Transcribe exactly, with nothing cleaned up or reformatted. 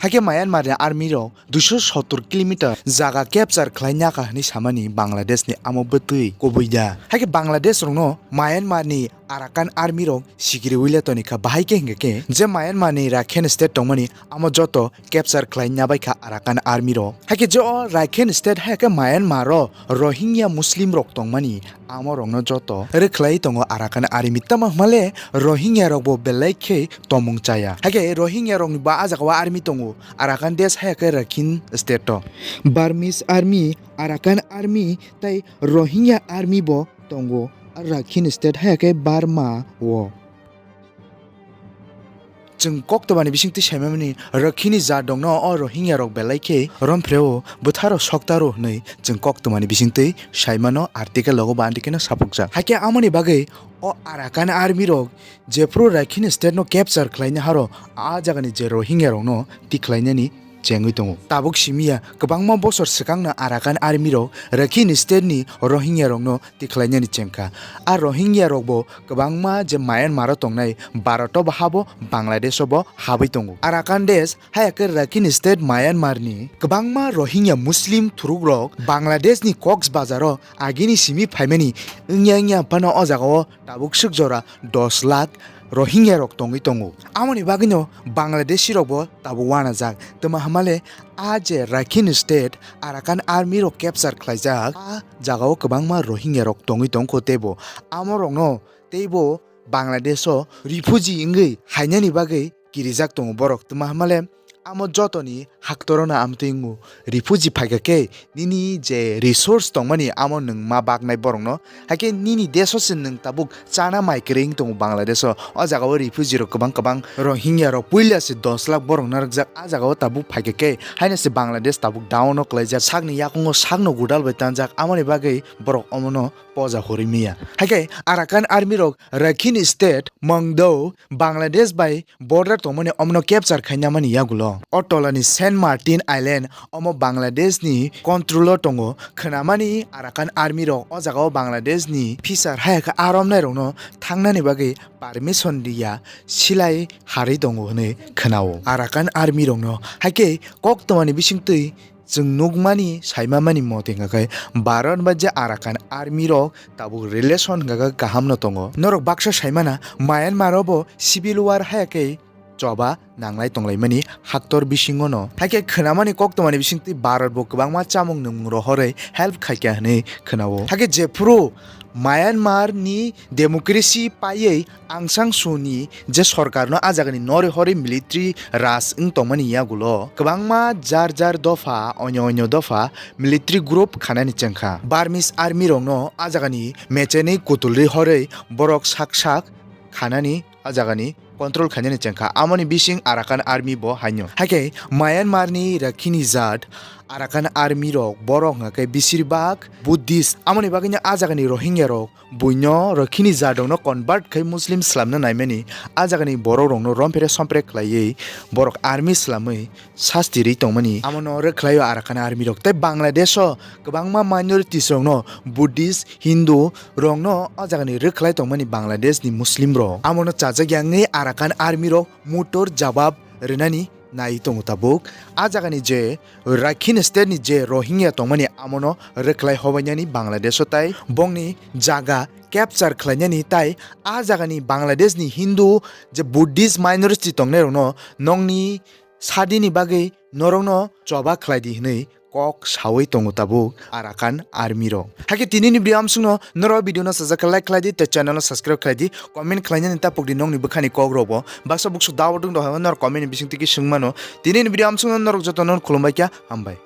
Hakhe Myanmar ni army rok duiso sottor kilometer jaga capture khlai naka hwnwi samani Bangladesh ni amo bwtwi kubui da. Hakhe Bangladesh rokno Myanmar ni Arakan army rok sikiri wile toni kha, bahai khe hingkha khe je Myanmar ni Rakhine state tongmani amo joto capture khlai nya bai kha Arakan army rok. Hakhe je o Rakhine state hai khe Myanmar o Rohingya Muslim rok tongmani amo rokno joto rwkhlai tongo Arakan army. Tamo hwnmale Rohingya rok bo belai khe tomung chaya. Hakhe Rohingya rokni bo a jaga o army tongo Arakan desh hai khe Rakhine state o. Burmese army, Arakan army tei Rohingya army bo tongo Rakhine state hai khe Burma o. Chwng koktwmani bisingtwi saimani Rakhine jat rokno o Rohingya rok belai khe romphre o, bwtharo soktaro hwnwi chwng koktwmani bisingtwi saimano, article logo ba andikeno sapukjak. Hakhe amoni bagwi o Arakan army rok jephru Rakhine state no capture khlaina haro a jagani je Rohingya rokno tikhlainani chengwi tongo. Tabuk simiya kwbangma bosor swkangno Arakan army rok Rakhine state ni Rohingya rokno tikhlainani chengkha. A Rohingya rokbo kwbangma je Myanmar o tongnai Bharat o bo habo, Bangladesh o bo habwi tongo. Arakan desh hai khe Rakhine state Myanmar ni kwbangma Rohingya Muslim thuruk rok Bangladesh ni Cox's Bazar o agini simi phaimani wngya wngya phano o jaga o tabuk swk jora dos lakh Rohingya rok tongwi tongo. Amoni bagwino Bangladeshi rokbo tabuk wanajak. Twma hamale a je Rakhine state Arakan army rok capture khlaijak, a jagao kwbangma Rohingya rok tongwi tongkho teibo amo rokno teibo Bangladesh o refugee wngwi hainani bagwi kirijak tongo borok. Twma hamale amo jotoni haktorona amtwi wngo. Refugee phaikha khe nini je resource tongmani amo nwng ma baknai borokno. Hakhe nini desh o se nwng tabuk chana mai kwrwi wng tongo Bangladesh o. O jaga o refugee rok kwbang kwbang Rohingya rok puila se dos lakh borok narwkjak. A jaga o tabuk phaikha khe haino se Bangladesh tabuk down o kwlaijak. Sakni yakungo sakno godal bai tanjak. Amoni bagwi borok omono poja hurwi manya. Hakhe Arakan army rok Rakhine state Mangdao Bangladesh bai border tongmani omono capture khainamani yagulo. O tolani Saint Martin Island omo Bangladesh ni control o tongo. Khwnamani Arakan army rok o jaga o Bangladesh ni officer hai khe aromnai rokno thangnani bagwi permission riya, silai harwi tongo hwnwi khwnao. Arakan army rokno hakhe koktwmani bisingtwi chwng nukmani saimamani mote hwnkha khe Bharat bai je Arakan army rok tabuk relation hwnkha khe kaham no tongo. Norok baksa saimana Myanmar o bo civil war haya khe choba nanglai tonglaimani haktor bisingo no. Hakhe khwnamani koktwmani bisingtwi Bharat bo kwbangma chamung nwngmung rohorwi help khaikha hwnwi khwnao. Hakhe jephuru Myanmar ni democracy paiwi Aung San Suu ni je sorkar no a jagani nori hori military raj wng tongmani yagulo kwbangma jar jar dopha onyo onyo dopha military group khanani chengkha. Burmese army rokno a jagani mechenwi kutulri horwi borok sak sak khanani a jagani control khainani chengkha. Amoni bising Arakan army bo haino. Hakhe Myanmar ni Rakhine jat Arakan army rok borok hwnkha khe bisir bak Buddhist. Amoni bagwino a jagani Rohingya rok buino Rakhine jat rokno convert khai Muslim slamna naimani a jagani borok rokno romphere sompre khlaiwi borok army slamwi sasti rwi tongmani. Amono rwkhlaio Arakan army rok. Tei Bangladesh o kwbangma minorities rokno Buddhist, Hindu rokno o jagani rwkhlai tongmani Bangladesh ni Muslim rok. Amono chajak yangwi Arakan army rok mutor jawab rwnani nai tongo tabuk. A jagani je Rakhine state ni je Rohingya tongmani amono rwkhlai hobainani Bangladesh o tai bongni jaga capture khlainani tai a jagani Bangladesh ni Hindu je Buddhist minority tongnai rokno nongni sadini bagwi norokno choba khlai di hwnwi kok sawi tongo tabuk Arakan army rok. Hakhe tinini video amsukno norok video no sajak khe like khlai di tei channel no subscribe khlai di, comment khlainani tapuk di nongni bwkhani kok rokbo. Baksa buksu dao wngtong hai norok comment ni bising twi swngmano. Tinini video amsukno norok jotono khulumbai kha, hambai.